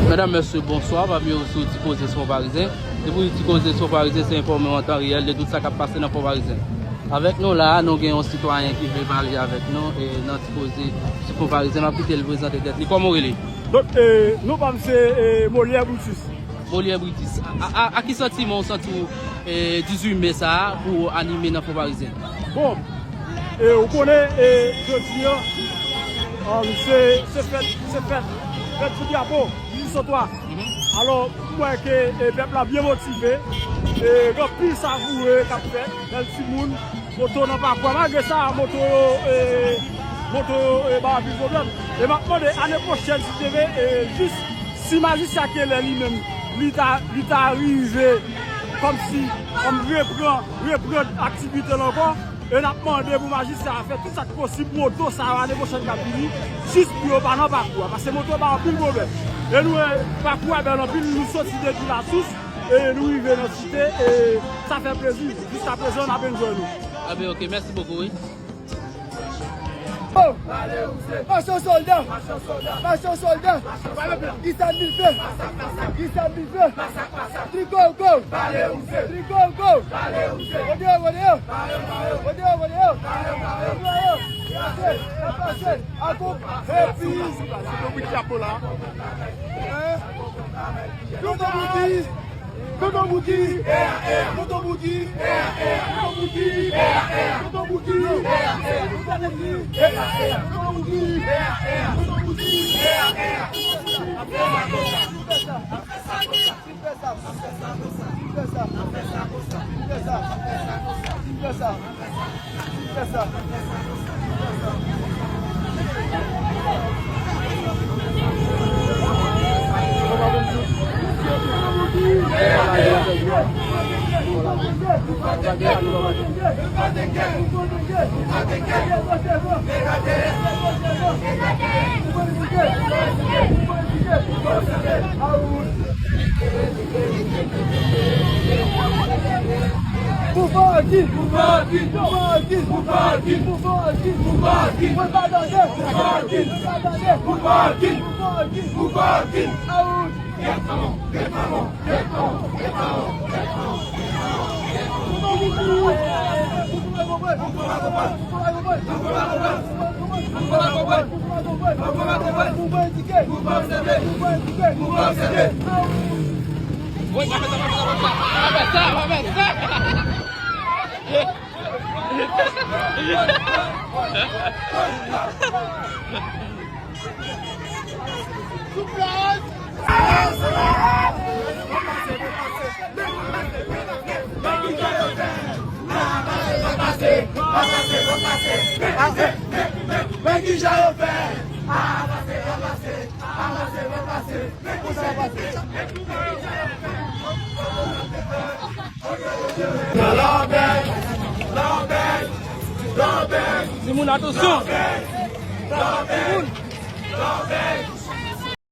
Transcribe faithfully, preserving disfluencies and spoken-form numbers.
Medam, mesye, bonswa. Pami yo sou Ti Koze sou Fon Parizyen. Depi Ti Koze sou Fon Parizyen, se enfòme w an tan reyèl de tout sa k ap pase nan Fon Parizyen. Avèk nou la a, nou gen yon sitwayen ki vle pale avèk nou e nan Ti Koze sou Fon Parizyen. M ap kite l prezante tèt li. Kòman w rele? Donk, e, non pa m se, e, Molière Brutus. Molière Brutus. A, a, a, a ki santiman w santi w, e, dizuit me sa a pou w anime nan Fon Parizyen? Bon, e, ou konnen, e, jodi a, um, se, se fèt, se fèt, fèt pou drapo, dizuit Sotwa. Alò, m wè ke, e, pèp la byen motive, e, gen anpil savoure k ap fèt, bèl timoun, moto nan pakou a. Malgre sa, moto yo, e, moto yo, e, ba anpil pwoblèm. E m ap mande, ane pwochèn, si Dye vle, e, jis si Majistra Keller li menm, li ta, li ta rive kòmsi, kòm reprann, reprann aktivite l ankò, e n ap mande pou majistra a fè tout sa k posib, moto sa yo ane pwochèn k ap vini, jis pou yo pa nan pakou a, paske moto ba anpil pwoblèm. E nou wè, pakou a bèl anpil, nou soti depi Lasous, e nou rive nan Site, e sa fè plezi. Jiskaprezan, n ap enjoy nou. A ben, ok, mèsi bokou, wi. Oh! Mache sòlda! Mache sòlda! Ki sa n vin fè? Ki sa n vin fè? Trigo go! Trigo go! Rodeo, rodeo! Rodeo, rodeo! Pase, pase! Akonp-, epi! Sou konbit chapo la. Hein? Tonton Bouki! Tonton Bouki! Tonton Bouki! Pou Fakin! Pou Fakin! Pou Fakin! Pou Fakin! Pou Fakin! Pou Fakin! Pou Fakin! Pou Fakin! Pou Fakin! Pou Fakin! Pou Fakin! Pou Fakin! Timoun, atansyon! Timoun!